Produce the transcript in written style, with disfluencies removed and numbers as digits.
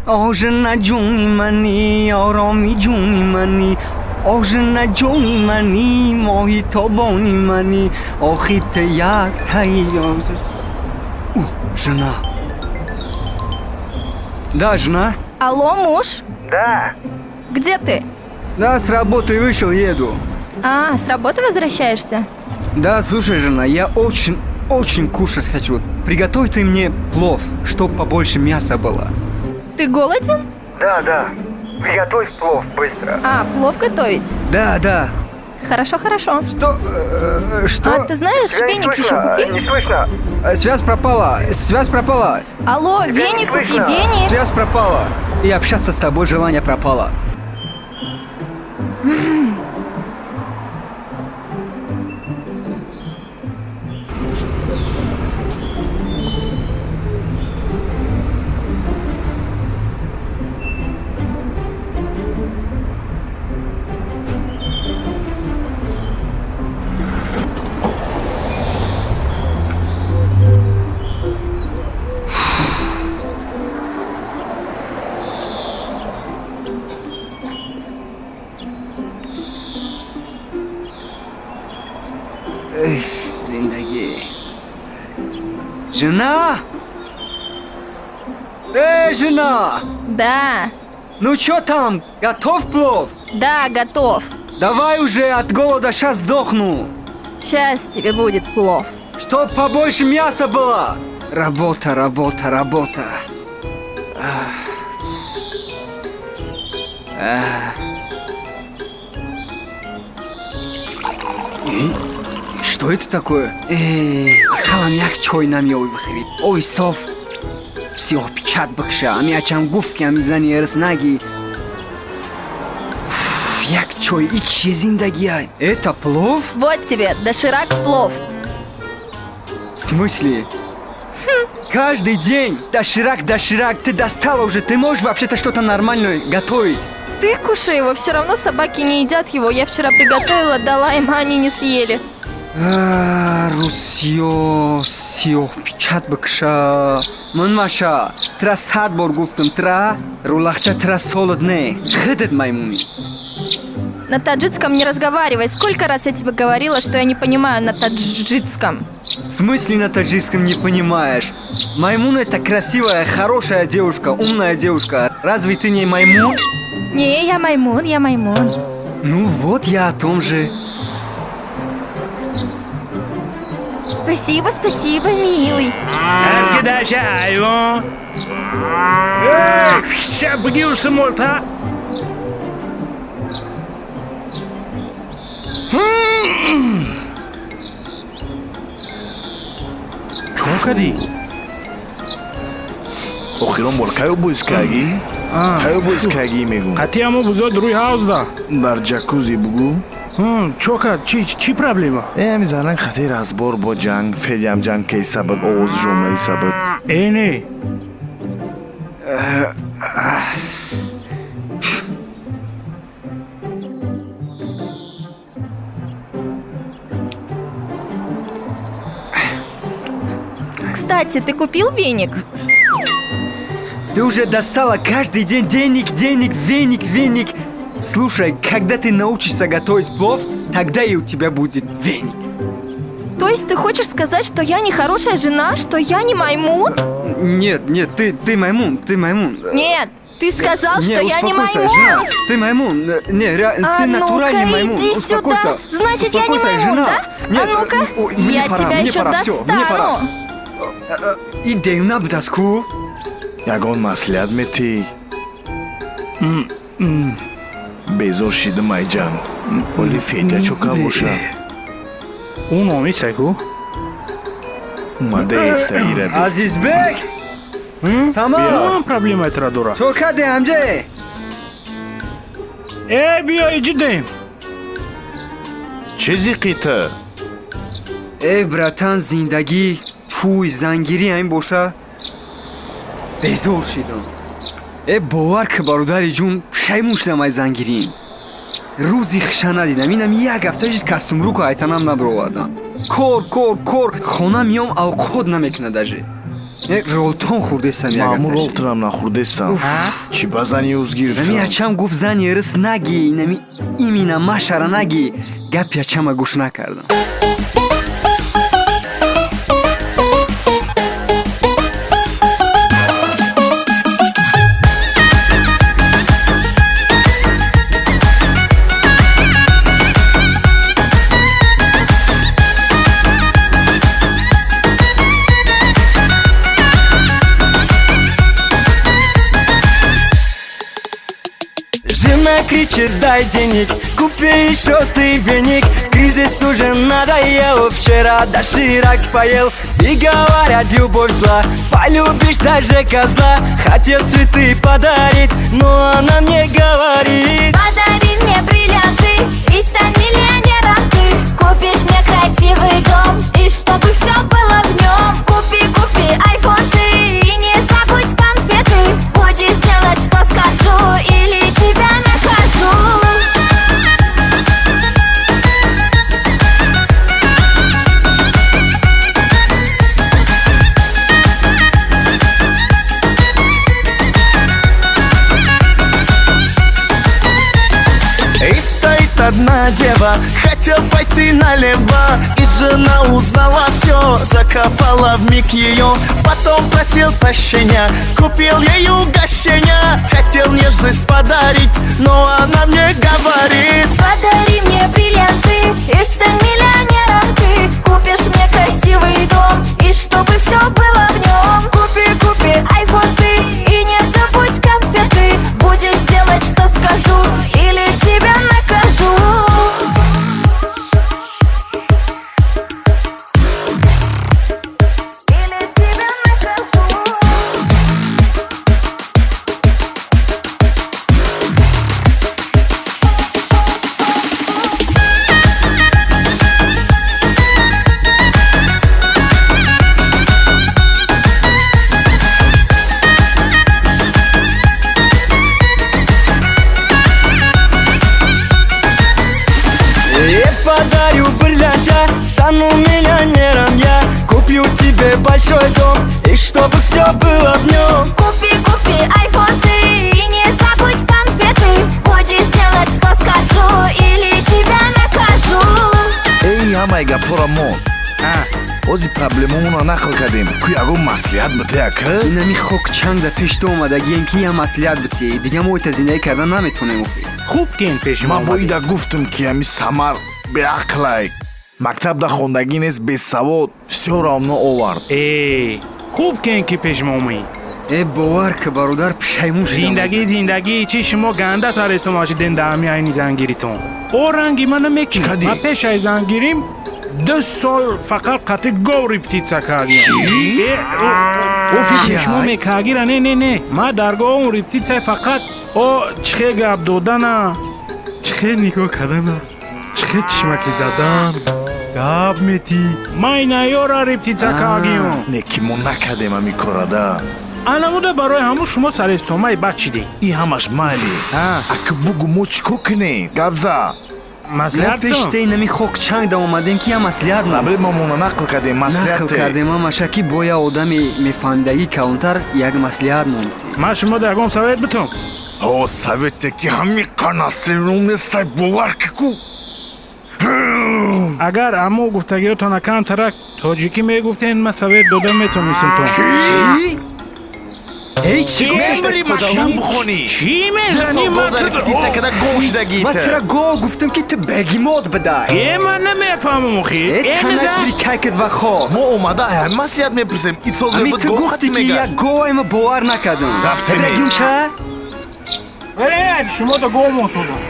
О, жена ҷуни мани, ороми ҷуни мани, о, жена ҷуни мани, моҳи тобони мани, охи ты як таи. У, жена. Да, жена? Алло, муж? Да. Где ты? Да, с работы вышел, еду. А, с работы возвращаешься? Да, слушай, жена, я очень, очень кушать хочу. Приготовь ты мне плов, чтоб побольше мяса было. Ты голоден? Да. Приготовь плов быстро. А, плов готовить? Да. Хорошо, хорошо. Что? Что? А ты знаешь, Тебя не веник еще слышно, купи. Не слышно. Связь пропала. Связь пропала. Алло, Тебя не веник купи, слышно. веник. Связь пропала. И общаться с тобой желание пропало. Эх, зиндагӣ. Жена! Эй, жена! Да, Ну чё там? Готов плов? да, готов. Давай уже, от голода сейчас сдохну. Сейчас тебе будет плов. Чтоб побольше мяса было. Работа, работа, работа. Ах. Ах. Эй, что это такое? Эй, ақалам як чой намеёбӣ бихӯрӣ. Ови соф сиёҳпичат бикша. Ами ачам гуфт, ки ами зани эрс наги. Уф, як чой, и чи зиндагиай? Это плов? Вот тебе доширак плов. В смысле? Каждый день доширак, доширак, ты достала уже, ты можешь вообще-то что-то нормальное готовить? Ты кушай его, все равно собаки не едят его. Я вчера приготовила, дала им, а они не съели. А, Русиё, сиёҳпичат бикша. Ман маша, тра 100 бор гуфтам, тра рулахча тра солод не, худат маймунӣ. На таджикском не разговаривай. Сколько раз я тебе говорила, что я не понимаю на таджикском? В смысле на таджикском не понимаешь? Маймун — это красивая, хорошая девушка, умная девушка. Разве ты не маймун? Не, я маймун, я маймун. Ну вот я о том же. Спасибо, спасибо, милый. Кидаша айвон. Эй, ща бгился молта. Чё кадӣ? Охирон бор кайо боиз кагӣ? Кайо боиз кагӣ, мегум? Қатъиямо бузод рӯи ҳавзда. Дар ҷакузи бугӯ. Чо кад? Чӣ проблема? Э, ҳами занак хати разбор бо ҷанг, федям ҷанг кейса буд, овози жомаиса буд. Э, не. Кстати, ты купил веник? Ты уже достала каждый день денег, денег, веник, веник. Слушай, когда ты научишься готовить плов, тогда и у тебя будет веник. То есть ты хочешь сказать, что я не хорошая жена, что я не маймун? Нет, нет, ты маймун, ты маймун. Нет, ты сказал, Не, что я не успокойся, маймун. жена, ты маймун. Не, реально, А ты натуральный ну-ка, маймун. иди Успокойся. сюда. Значит, я не Успокойся, маймун, жена. да? Нет, А ну-ка, ой, мне я пора, тебя мне еще пора, всё, мне пора. достану. Идею набудаску. Ягон маслиҳат метӣ? Безор шидам ай ҷанг. Оли Федя чока боша? Ӯ номисай ку? Омада эсаира. Азизбек! Сама! Кадом проблема тра дора? Чо каде ҳамҷе? Э, биё, иҷидем. Чӣ зиқи ту? Э, братан, зиндагӣ, тфуй, зангирӣ ҳамин боша. Безор шидам. Э, бовар ки, бародари ҷун, пушаймон шудам ай зангирим. Рӯзи хуша надидам. Инам як ҳафта шид, костюм-руку айтанам набировардам. Кор, кор, кор, хона миём, авқот намекунад даже. Ролтон хӯрдесам. Маъмур, ролтонам нахӯрдестам. Чӣ ба зани юз Нами гирифтам? Ачам гуфт, зани рис наги, нами имина машара наги. Гапи ачама гӯш накардам. Жена кричит: дай денег, купи еще ты веник. Кризис уже надоел, вчера доширак поел. И говорят, любовь зла, полюбишь даже козла. Хотел цветы подарить, но она мне говорит: Подари мне бриллианты и стань миллионером ты. Купишь мне красивый дом, и чтобы все было в нем. Купи, купи айфон ты и не забудь конфеты. Будешь делать, что скажу, или тебя накажу. И стоит одна дева, хотел пойти налево, и жена узнала все, закопала вмиг ее. Потом просил прощения, купил ей угощение. Хотел нежность подарить, но она мне говорит: Подари мне бриллианты и стань миллионером ты. Купишь мне красивый дом, и чтобы все было в нем. Купи, купи айфон ты и не забудь конфеты. Будешь делать, что скажу, или тебя накажу. Или тебя накажу. Я подарю бриллианта, стану миллионером я. Куплю тебе большой дом, и чтобы все было в нем. Купи, купи айфон ты и не забудь конфеты. Будешь делать, что скажу, или тебя накажу. Эй, ҳамаи гапҳоро мо ози проблемамонро нақл кардем, ку ягон маслиҳат бите, ака. Инами хок чанда пеш ту омадагием, ки я маслиҳат бите. Дига мо ита зиндагӣ кардан наметонем охи. Хуб ки ин пеши мо Ман бо омадед. ида гуфтам, ки ҳами Самар беақлай, мактабда хондагӣ нест, бесавод, всё равно овард. Э, хуб ки ин ки пеши мо омаӣ. Э, бовар ки, бародар, пушаймон шудам. Зиндагӣ, зиндагӣ чи шумо ганда сарестон шиден даҳами айни зангиритон. О ранги мана мекунӣ. Чӣ кардӣ? Ман пешаи зангирим 2 сол фақат қати гов репетитсия кардиям. Э, о фикри шумо мекагира, не, не, не, ман дар говом репетитсия фақат о чихе гап додана. Чихе нигоҳ кардана, чихе чишмаки задан, гап метӣ. Ман инаёра репетитсия кардиям. Не, ки мо накардем ҳами корада. Анамуда барои ҳамун шумо сарестомаи бад шидем. И ҳамаш майли, ака, бугу, мо чӣ кор кунем? Гапза. Мо Маслиҳат. пеш те инами хок чанда омадем, ки я маслиҳат мо. Проблемамонро нақл кардем, Нақл маслиҳате. кардем ҳамаша, ки бо я одами мефаҳмидагӣ калонтар як маслиҳат монд. Ман шумо да ягон совет битум? Ҳо, совете ки ҳами қанасирум нестай, бовар ки ку. Агар амо гуфтагиётона камтарак тоҷикӣ мегуфтен, ман совет дода метонистам то. Эй, чӣ Мебари гуфтаст? мактаб бихонӣ. Чӣ мезанӣ? Дар репетитсия када гов шудагӣ. Ман тура гов гуфтам, ки ту бегемот бидай. Э, ман намефаҳмам охи. Э, Э, тана мезан. прикайкат ва хоб. Мо омада ҳами маслиҳат мепурсем, исол Ами мебуд ту гов гуфтӣ, хати ки мега. як говай ма бовар накардам. Рафтем. Регим ча. Э, шумо да гов монсодам.